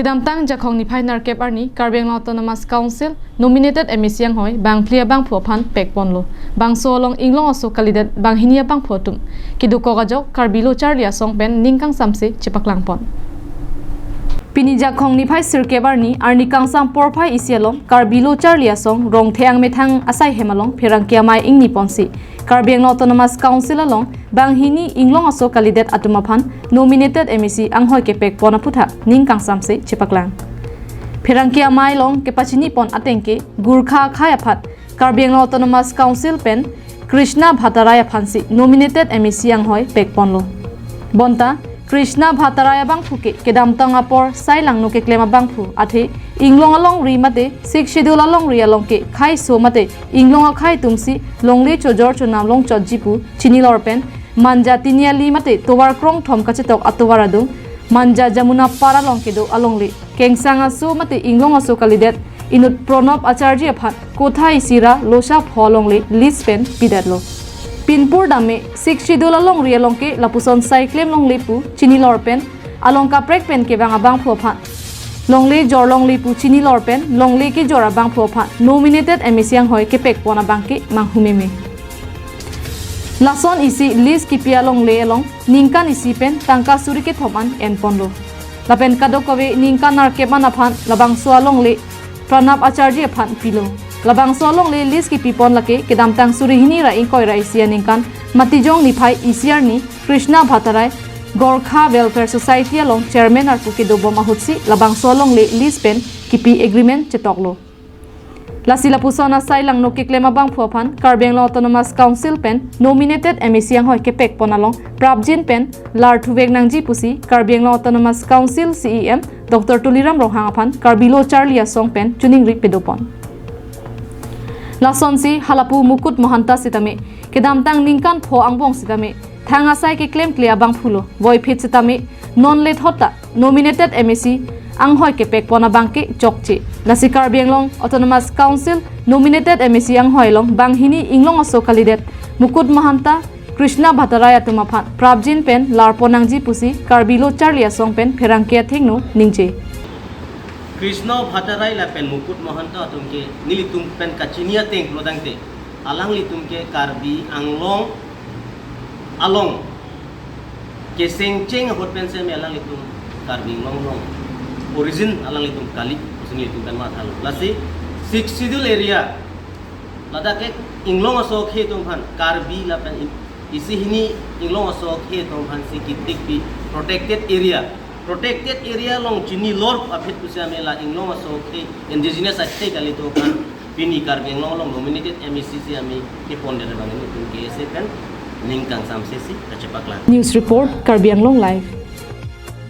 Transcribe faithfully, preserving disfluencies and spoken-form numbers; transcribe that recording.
Kedamtang Jakhong niphai nerkep arni Karbi Anglong Autonomous Council nominated M A C anghoi bangphli abangphu aphan pekponlo. Bangso along Inglong aso kalidet banghini abangphu atum kedokok ajok Karbi Lo Charli Asong pen ning kangsamse chepaklangpon. Pini Jakhong niphai sirkep arni, arni kangsam porphai isi along Karbi Lo Charli Asong Rongthe Angmethang asai hem along pherangke amei ingniponsi Karbi Anglong Autonomous Council along banghini Inglong aso kalidet atum aphan nominated M A C anghoi kepekpon aphuthak ning kangsamse chepaklang. Pherangke amei along kepachinipon atengke Gorkha akhai aphan Karbi Anglong Autonomous Council pen Krishna Bhattarai aphansi nominated M A C anghoi pekponlo. Bonta Krishna Bhattarai abangphu ke kedamtang apor sai langno keklem abangphu athe Inglong alongri mate Sixth Schedule alongri along ke khaiso mate Inglong akhai atumsi longle chojor chonam longchotji pu chinilor pen Manja Tiniali mate tovar krongthom kachetok atovar adung Manja Jamunapar along kedo alongle kengsang aso mate Inglong aso kalidet inut Pranab Acharjee aphan kotha isi ra losa pho alongle list pen pidetlo. Pinpur dame Sixth Schedule alongri along ke lapuson sai klem longle pu chinilor pen along kaprek pen kevang abangphu aphan longle jor longle pu chinilor pen longle kejor abangphu aphan nominated M A C anghoi kepekpon abang ke manghumeme. Lason isi list kipi alongle along ningkan isi pen tangka suri kethom an enponlo. Lapen kadokave ningkan nerkep an aphan labangso alongle Pranab Acharjee aphan pilo. Labangso alongle list kipipon lake kedamtang suri hini ra ingkoi ra isi aningkan Matijong niphai isi arni Krishna Bhattarai Gorkha Welfare Society along chairman arpu kedobom ahutsi labangso alongle list pen kipi agreement chetoklo. Lasi lapuson asai langno keklem abangphu aphan Karbi Anglong Autonomous Council pen nominated M A C anghoi kepekpon along prapjin pen larthuvek nangji pusi Karbi Anglong Autonomous Council C E M Doctor Tuliram Ronghang aphan Karbi Lo Charli Asong pen choningri pedopon. Lasonsi halapu Mukut Mahanta sitame kedamtang ningkan pho angbong sitame thang asai keklemkle abangphulo, voiphit sitame non lethot ta nominated M A C anghoi kepekpon abang ke chokche. Lasi Karbi Anglong Autonomous Council nominated M A C anghoi along banghini Inglong aso kalidet Mukut Mahanta, Krishna Bhattarai atum aphan prapjin pen larpon nangji pusi Karbi Lo Charli Asong pen pherangke athengno ningje. Krishna Bhattarai lapen Mukut Mahanta atum ke nelitum pen kachini ateng lo tangte, alanglitum ke Karbi Anglong along kesengcheng ahut pen seme alanglitum Karbi Anglong along origin alanglitum kali pusi nelitum pen mathalo. Lasi Sixth Schedule area ladak ke Inglong aso akhei atum aphan Karbi lapen in- isi hini Inglong aso akhei atum aphansi kitik pi protected area. Protected area along chinilor aphi pusi ame la Inglong aso akhei indigenous akhei kalidet aphan pini Karbi Anglong along nominated M A C si ame kepon dere bang nelitum K S A pen ning kangsamse si kachepaklang. News report, Karbi Anglong Live.